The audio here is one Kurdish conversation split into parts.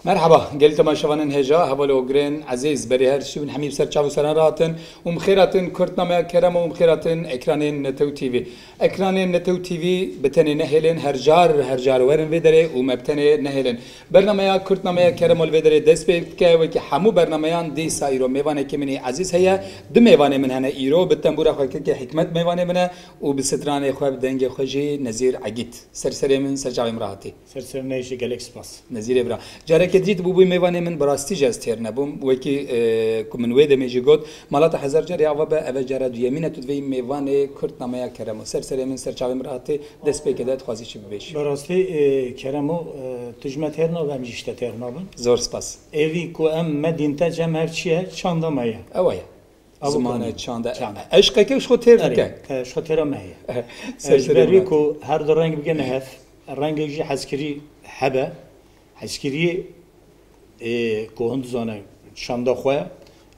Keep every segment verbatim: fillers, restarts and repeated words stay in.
Merheba, gelî temaşevanên hêja, heval û ogirên ezîz, berê her tiştî hûn hemî bi ser çav û seran re hatin û bi xêr hatin Kurdnameya Kerem û bi xêr hatin ekranên Netew T V. Ekranên Netew T V bi tenê nehêlin, her car, her car werin vê derê û me bi tenê nehêlin. Bernameya Kurdnameya Kerem li vê derê dest pê dike, wekî hemû bernameyan dîsa îro mêvanekî min î ezîz heye. Du mêvanê min hene îro, bi tembûra xwe Kekê Hikmet mêvanê min e û bi stranê xwe, bi dengê xwe jî Nezîr Egît. Ser serê min, ser çavê min re hatî. Ser serê min jî gelek spas. Nezîrê bira. Carekê dît bûbûyî mêvanê min, bi rastî jî ez têr nebûm. Wekî, e, ku min wê demê jî got, mala te hezar carê ava be, eve cara duyemîn e tu divê mêvanê Kurdnameya Kerem û ser serê min, ser çavê min re hatî, dest pê kede, dixwazî çi bibêjî? Bi rastî, e, Kerem û, e, tu ji me têr nabe, em jî ji te têr nabin. Zor spas. Êvî ku em me dîn te cem hev çi ye, çanda me ye. Ewa ye. Ew Zimane, konî. Çanda. Çanda. Eşqeke ji xwe têr Erê, dike. E, ji xwe têra me heye. Ser E, ji serê ber wî min. Ku her du reng bigene hev, rengek jî hezkirî hebe. Hezkirî, e, ku hûn dizane çanda xwe,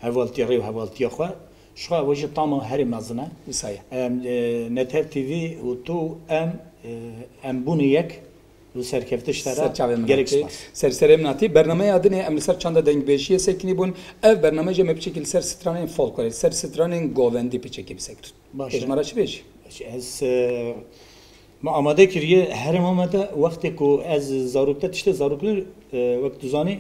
hevaltiya rê û hevaltiya xwe, ji xwe ew jî tama herî mezin e. Wisa ye. Em, e, Netew T V û tu em, e, em bûne yek. Li serkeftiş te re Ser çavê min gelek hatî, spas. Ser serê min hatî. Bernameya dinê em li ser çanda dengbêjiyê sekinî bûn. Ev bername jî me piçekî li ser stranên folklorê, li ser stranên govendî piçekî bisekir. Baş e. Hêjmara çi bêjî? Ez, e, me amade kiriye herêma me de wextê ku ez zarokte tiştê zaroktir, e, wek tu zanî,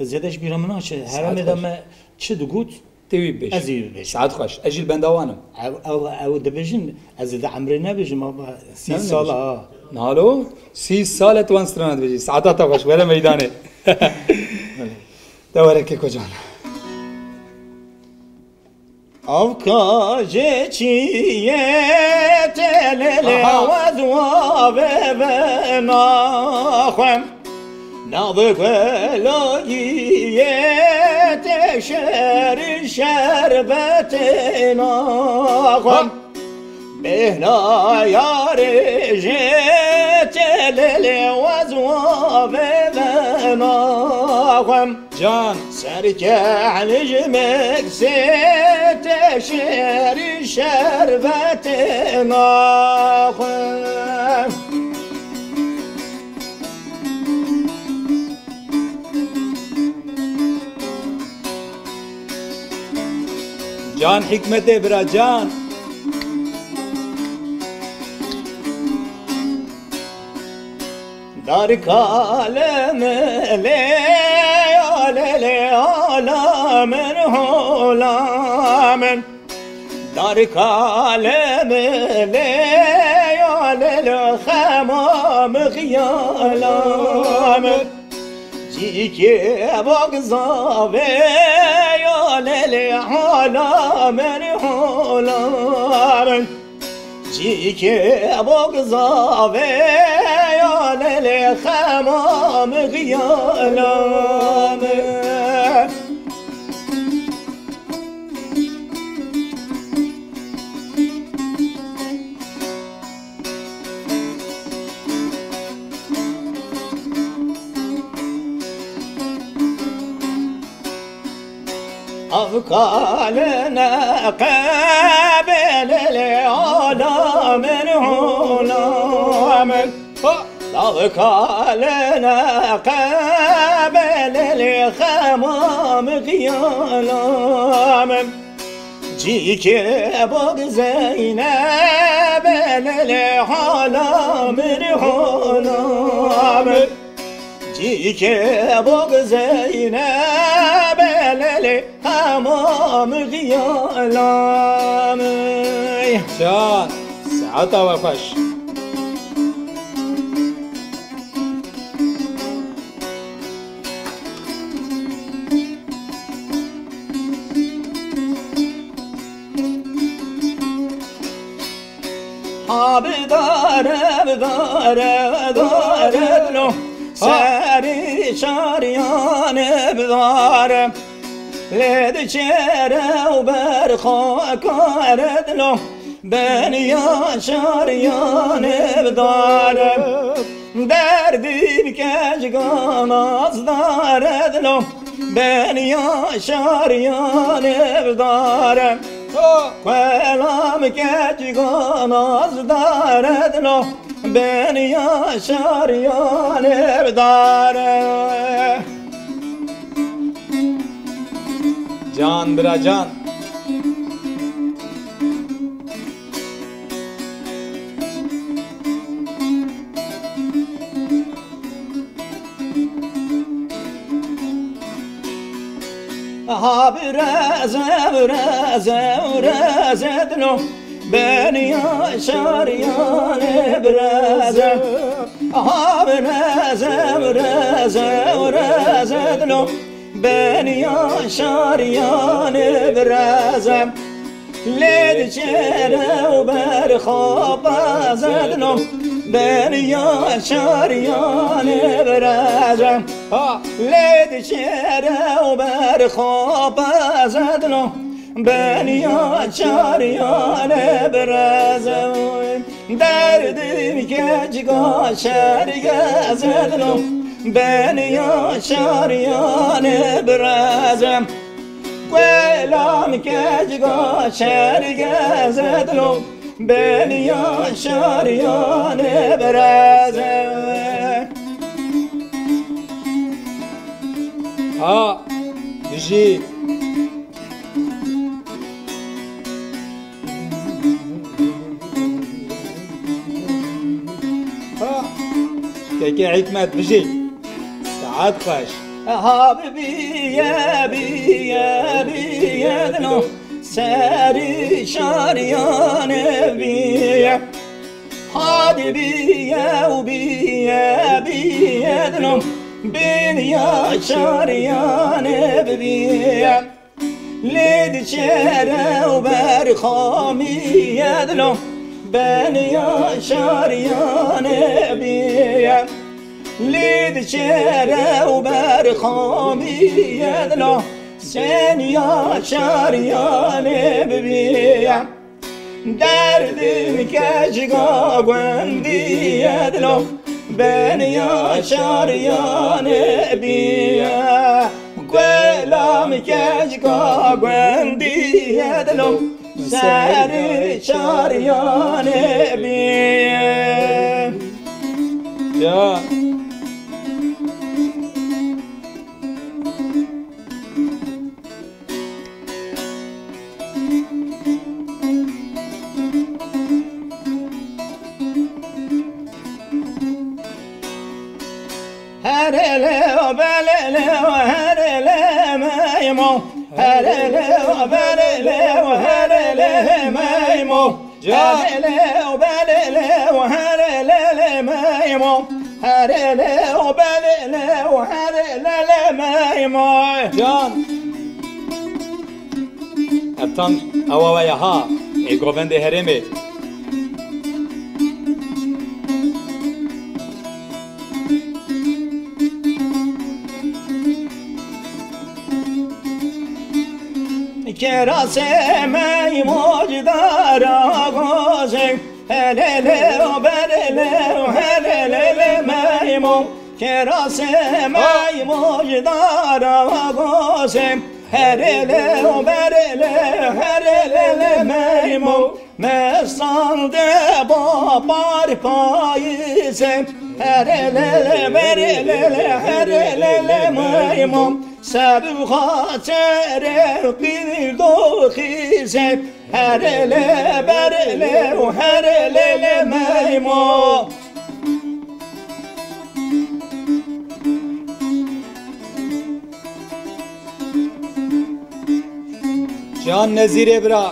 zêde ji bîra min naçe. Saet Herêmê de xweş. Me çi digot, Tê wî bibêjî. Ez ê wî bibêjim. Saet xweş. Ez jî li benda wan im. Ew, ew, ew dibêjin, ez ê di emrê nebêjim, ama sî Ne, ne sal bêjim. Ha. Nalo, sî sal e tu wan strana dibêjî. Saeta te xweş, were meydanê. Te were keko can. Avka jê çiyê tê lê lê Aha. Wez wa ve ve naxwem. Nav guloyiyê tê şer şerbetê naxwem. Bêhna yarê jê tê lê lê wez wa ve ve naxwem. Can. Serkehl ji meksê tê şer şerbetê naxwem. Can hikmetê bira can. Darka lê min lê ya lê lê ala min hula min. Darka lê min lê ya lê lê xema min xiyala min. Cîkê bak zavê ya lê lê hala min hala min. Cîkê bak zavê ya lê lê xema min xiyala min. Ev kaline qebêlê ala min hula min. Ev kaline qebêlê xema min xiyala min. Cîkê bak Zeynebê lê lê hala min hula min. Cîkê bak Zeynebê lê lê hema min xiyala min. Can, saeta we xweş. Ha bidare, bidare, bidare dilo. Serî çaryanê bidare. Lê diçêre û berxwe kare dilo. Beniya çaryanê bidare. Derdî bi keçika nazdare dilo. Beniya şaryanê bidare. Kuelam keçika nazdare dilo. Beniya şaryanê bidare. Can bira can. Aha bireze, bireze, bireze dilo. Beniya şariyane bireze. Aha bireze, bireze, bireze dilo. Beniya şariyane bireze. Lê diçêre û berxwe bezedno. Beniya şariyane bireze. Ha. Lê diçêre û berxwe bezedno. Beniya şariyane bireze. Derdim keçika şergezedno. Beniya şariyane bireze. Guelam keçika şergezedno. Beniya şariyane bireze. Ha, bijî. Ha. Keke Hikmet bijî. Saet xweş. Ha bibiye, biye, biye dino. Serî şariyane biye. Hadi biye û biye, biye dino. Beniya şariyane bibiye. Lê diçêre û berxamiye dilo. Beniya şariyane biye. Lê diçêre û berxamiye dilo. Seniya şariyane bibiye. Derdim keçika gundî ye dilo. Beniya şariyane biye. Guelam keçika gundî ye dilo. Serê şariyane biye. Ya. Herele belele herele meymo. Herele belele herele meymo. Can. Herele belele herele meymo. Herele belele herele meymo. Can. Ev tang ewa we ya ha, ê govendê herêmê. Kerasê meymo cîdara gozê. Helele o belele o helele meymo. Kerasê meymo cîdara gozê. Herele o belele herele meymo. Mestan de babar payizê. Herele berele herele meymo. Sebu xatere qîl doxizê. Herele berele û herele meymo. Can Nezîrê bira.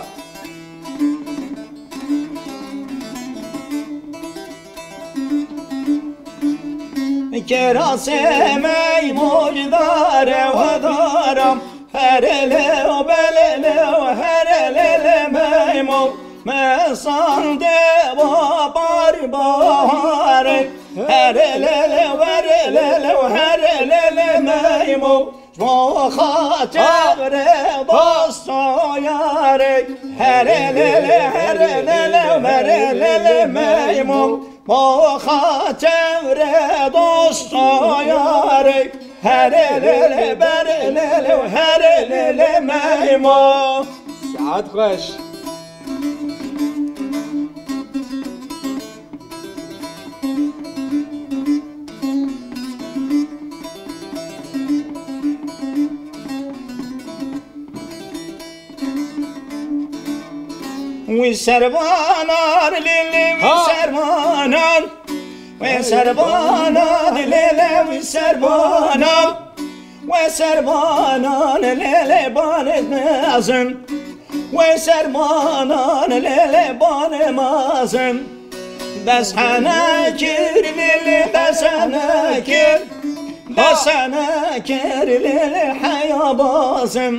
Kerasê meymo cîdare wedaram. Herele o belele o herele meymo. Mestan de babar bahare. Herele verele herele meymo. Bo xaçevre dosto yare. Herele herele herele meymo. Bo xaçevre dosto yare. Herelele berelele herelele meymo. Saet xweş. Wî serbanan lê lê wî Ha! serbanan. Wê serbanan lê lê wî serbanan. Wê serbanan lê lê banê mezin. Wê serbanan lê lê banê mezin. Dest hene kir lê lê dest hene kir. Dest hene kir lê lê heya bazin.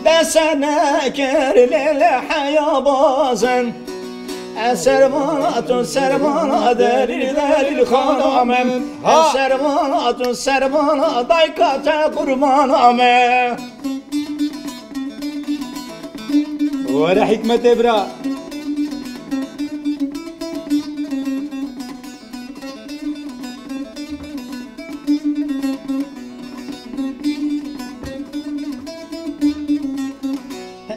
Dest hene kir lê lê heya bazin. Ez servana tu servana delîl delîl xana min. Ez servana tu servana dayka te qurbana min. Were hikmetê bira.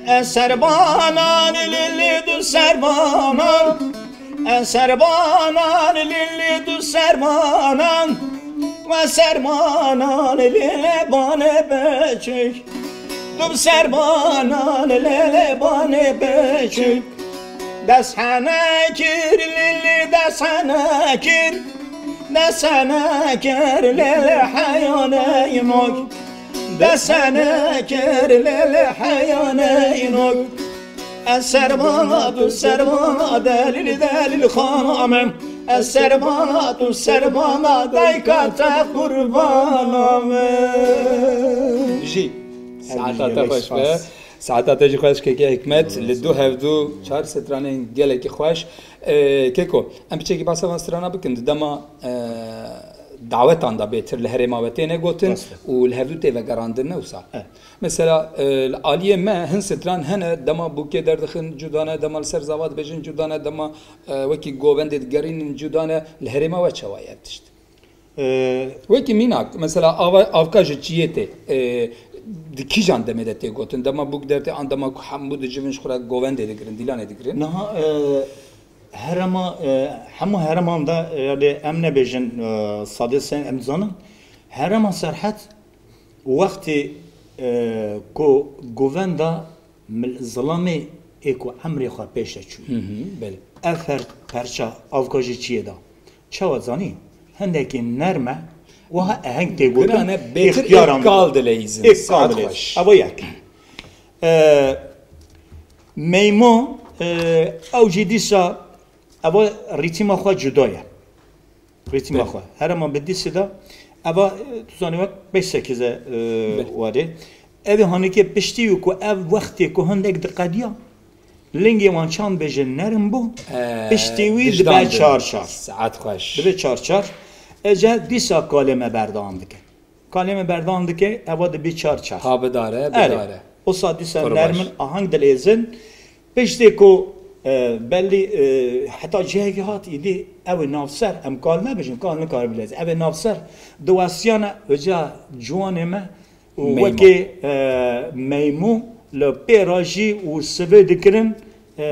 Ez serbanan lili du serbanan. Ez serbanan lili du serbanan. Ve serbanan lili bane beçik. Du serbanan lili bane beçik. Dest hene kir lili dest hene kir. Dest hene kir lili heyane imok. Dest hene kir lili heyane imok. Ez servana tu servana delil delil xana min. Ez servana tu servana dayka te qurbana min. Jî. Saeta te xweş be. Saeta te jî xweş keke Hikmet. Li du hevdu çar stranên gelekî xweş. Ee, Keko, em piçekî behsa van strana bikin. Di dema, e, dawetan de bêtir li herêma we têne gotin Rast e. û li hevdu tê vegerandin ne wisa. E. Mesela, e, li aliyê me hin stran hene, dema bûkê derdixin cuda ne, dema li ser zava dibêjin cuda ne, dema, e, wekî govendê digerînin cuda ne, li herêma we çawa ye ev tişt? Ee, Wekî mînak, mesela ava, avka ji çiyê tê, e, di kîjan demê de tê gotin? Dema bûk dertê an dema ku hemû dicivin ji xwe re govendê digirin, dîlanê digirin? Niha, e, herema, e, hemû hereman de, e, yani em nebêjin, e, sadê sen em dizanin. Herema Serhet wextê, e, ku govenda mil-, zilamê ê ku emrê xwe pêş de çû. Hı hı, belê. Ev her perça avka ji çiyê da. Çawa zanî? Hindekî nerm e, wiha eheng tê gotin, Giran e, bêtir êxtiyaran êkal dide. Dileyîzin. Êkal Saet dileyîzin. Xweş. Ev yek. E, Meymo, e, ew jî dîsa, ev rîtîma xwe cuda ye. Rîtma Belê. xwe. Herema bi dîsê de. Eva, e, tu zanî wek beş sekiz e, e, Belê. warê. Ev ê hanike piştî wî ku ev wextê ku hindek diqediya, lingê wan çand bêje nerm bû, E, piştî wî dibe dijdandin. çar çar. Saet xweş. Dibe çar çar. Ece dîsa kalê me berdewam dike. Kalê me berdewam dike, eva dibî çar çar. Ha bidare, Erê. bidare. Wisa dîsa Qurbaş. nermin aheng dilêzin. Piştê ku, e, belî, e, heta cihekî hat îdî ew ê navser, em kal nebijin, kal nikare bilêzin. Ew ê navser diwestiyane, uca ciwanê me û Meymo. wekê, e, meymû li pêra jî û sivê dikirin, e,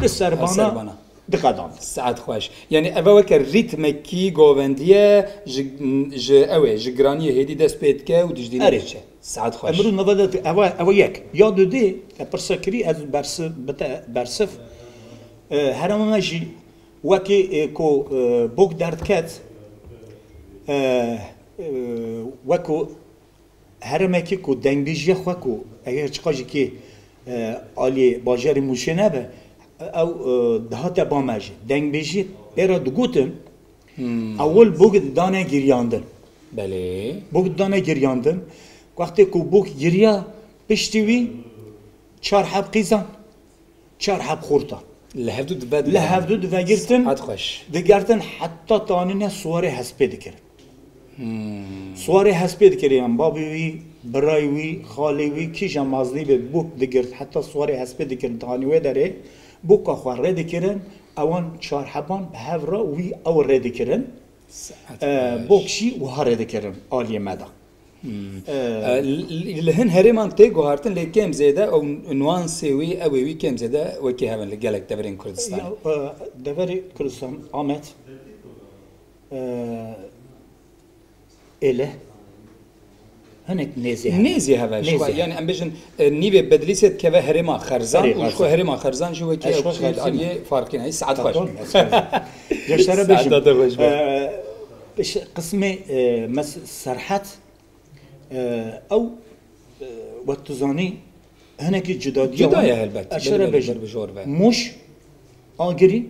li serbana Serbana. diqedand. Saet xweş. Yani eve weke rîtmekî govendiye ji, ji ew ê, ji giraniyê hêdî dest pê dike û dijdînê Erê. diçe. Saet xweş. Emru nava de eva, eva yek. Ya dudê, e, pirsa kirî, ez bersi-, bite bersif. E, herema me jî wekî, e, ku, e, bok derdket, e, e, weku heremekî ku dengbêjiya xwe ku eger çiqa jî kê, e, aliyê bajarê Mûşê nebe, ew, e, dihate ba me jî. Dengbêjî pê re digotin, Hmm. ewil bûk dane giryandin. Belê. Bûk dane giryandin. Wextê ku bûk giriya, piştî wî çar heb qîzan, çar heb xorta. Li hevdu dibe Li hevdu divegirtin, Saet xweş. digertin heta tanîne siwarê hespê dikirin. Hmm. Siwarê hespê dikirin, yan babê wî, birayê wî, xalê wî, kîja maznî be bûk digirt, heta siwarê hespê dikirin, tanî wê derê, bûka xwe rê dikirin, ewan çar heban bi hev re wî ew rê dikirin. Saet E, xweş. bok jî wiha rê dikirin aliyê me de. Hmm. E, E, li, li hin herêman tê guhartin lê kêm zêde ew nuansê wî, ew ê wî kêm zêde wekî hev in li gelek deverên Kurdistanê. Ya, e, deverê Kurdistan, Amed, e, Êlih, Hinek nêzî hebe. Nêzî hebe. Ji xwe, yani em bêjin, e, nîvê Bedlîsê dikeve herêma Xerzan û ji xwe herêma Xerzan jî wekî ew çî aliyê farqî ne. Saet xweş. Geşlere bêjim. Saeta te xweş be. E, iş-, qismê, e, mes-, Serhet, e, ew, e, wek tu zanî, hinekî cudadiya wan. Cuda ye helbet. Eşere bêjim. Muş, Agirî,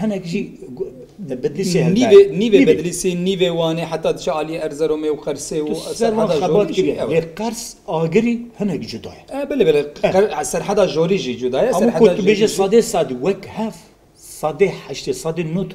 hinek jî gu-, Bedlîsê hebe. Nîvê, nîvê Bedlîsê, nîvê Wanê, heta diçe aliyê Erzeromê û Qersê û Serheda Jorî jî, ew e. Lê Qers, Agirî hinek cuda ye. E, belê, belê. Qer-, Serheda Jorî jî cuda ye. Ama ku tu bêje sadê sadî wek hev, sadê heştê, sadê nod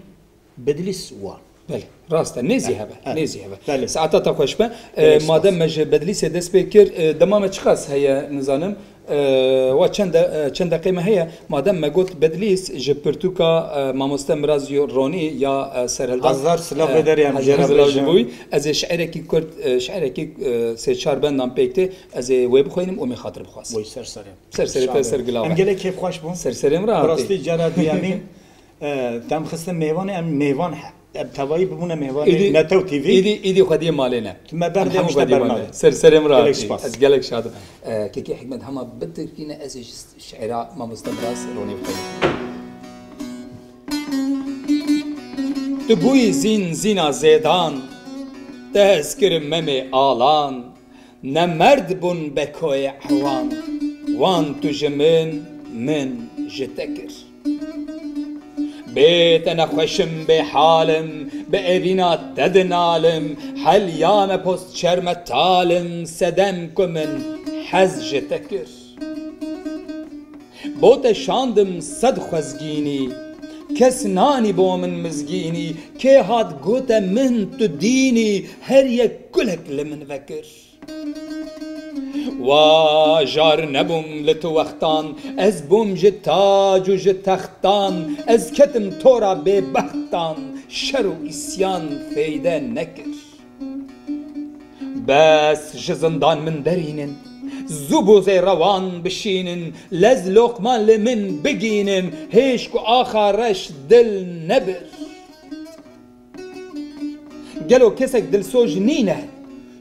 Bedlîs wan. Belê, rast e. Nêzî hebe, nêzî hebe. Belê. Saeta te xweş be. E, madem me ji Bedlîsê dest pê kir, e, dema me çiqas heye, nizanim. E, wa çend de-, e, çend deqê me heye. Madem me got Bedlîs, ji pirtûka, e, mamoste Miraz Yo-, Ronî ya, e, Serhildan, Hezar silav, e, vê derê em hezar jê re silav ji bêjin. Bo wî. Ez ê şiirekî kurt, e, şiirekî, e, sê çar bendan pêk tê, ez ê wê bixwînim û me xatir bixwazim. Wê ser serê. Ser serê te, ser gila we. Em gelek kêfxweş bûn. Ser serê min re hatî. Bi rastî cara duyemîn, e, dem xiste mêvanê, em mêvan he. Em tevayî bibûne mêvanê Netew T V. Îdî, îdî xwediyê malê ne. Tu me berdê, em hemû xwediyê malê ne. Ser serê min re hatî. Gelek spas. Ez gelek şad im. E, kekê Hikmet hema bitirkîne ez ê ji şiira mamoste Miraz Ronî bixwînim. Tu bûyî zîn zîna zêdan, te hez kirin Memê Alan, ne merd bûn Bekoyê Ewan, wan tu ji min, min ji te kir. Bê te nexweş im, bê hal im, bi evîna te dinalim, heliya me post çerme tal im, sedem ku min hez ji te kir. Bo te şandim sed xwezgînî, kes nanî bo min mizgînî, kê hat gote min tu dînî, her yek kulek li min vekir. Wa jar nebûm li tu wextan, ez bûm ji tac û ji textan, ez ketim tora bêbextan, şer û îsyan feyde nekir. Bes ji zindan min derînin, zû bozê rewan bişînin, lez loqman li min bigînin, hêj ku axa reş dil nebir. Gelo kesek dilsoj nîne,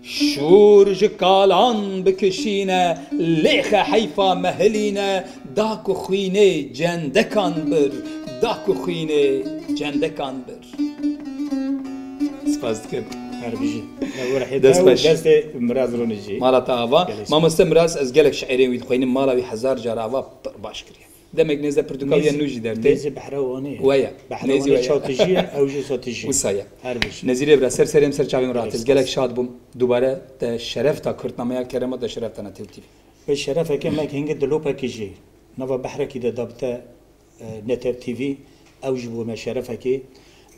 şûr ji kalan bikişîne, lêxe heyfa me hilîne, da ku xwînê cendekan bir, da ku xwînê cendekan bir. Spas dikim. Her bijî. Dest xweş. Destê Miraz Ronî jî. Mala te ava. Gelek spas. Mamoste Miraz, ez gelek şiirên wî dixwînim, mala wî hezar car ava pir baş kiriye. Demek nêze pirtûka wî ya nû jî dertê. Nêzî Behra Wanê ye. We ye. Nêzî we ye. Behra Wanê çaw tijî ye, ew jî sa tijî ye. Wisa ye. Her bijî. Nezîrê bira, ser serê min, ser çavê min re hatî. Ez gelek şad bûm. Dubare te şeref da Kurtnameya Keremo, te şeref da Netew T V. Bi şerefeke me hingê dilopekî jî nava behrekî de da bi te, e, Netew T V, ew jî bo me şerefekê.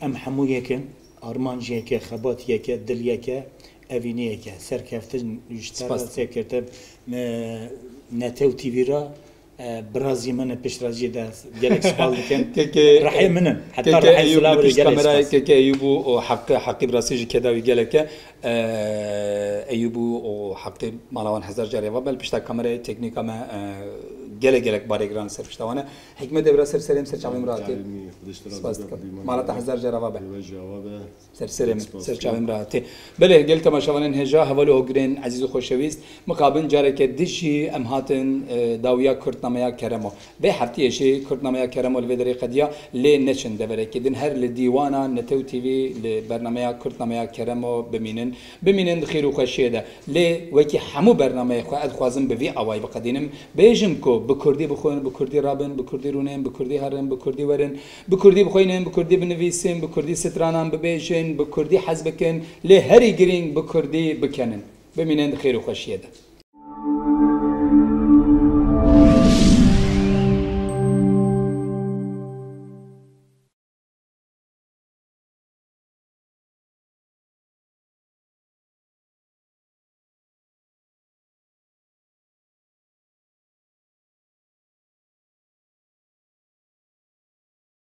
Em hemû yek in, armanc yek e, xebat yek e, dil yek e, evînî yek e. Serkeftin ji te re, spas dikim. Serkeftin, e, Netew T V re, e, birazî min e, pişt re jî de gelek spas dikim. Keke, rehê min in. Heta keke rehê Eyûb silav li pişt gelek kamera, spas. Keke Eyûb û, û Heqî, Heqî bi rastî jî keda wî gelek e. E, Eyûb û, û Heqî mala wan hezar car ava be, li pişta kamerayê teknîka me, e, gelek gelek barê giran ser pişta wan e. Hikmet Ebra, ser serê min, ser çavê min re hatî. Spas dikim. Mala te hezar car ava be. Ser serê min, ser çavê min re hatî. Belê, gel temaşevanên hêja, heval û hogirên ezîz û xoşewîst, mixabin careke din jî em hatin, e, dawiya Kurtnameya Keremo. Vê heftiyê jî Kurtnameya Keremo li vê derê qediya, lê neçin deverekê din, her li dîwana Netew T V li bernameya Kurtnameya Keremo bimînin. Bimînin di xêr û xweşiyê de. Lê wekî hemû bernameyê xwe, ez dixwazim bi vî awayî biqedînim. Bêjim ku bi kurdî bixwin, bi kurdî rabin, bi kurdî rûnên, bi kurdî herin, bi kurdî werin, bi kurdî bixwînin, bi kurdî binivîsin, bi kurdî stranan bibêjin, bi kurdî hez bikin, lê herî girîng bi kurdî bikenin. Bimînin di xêr û xweşiyê de.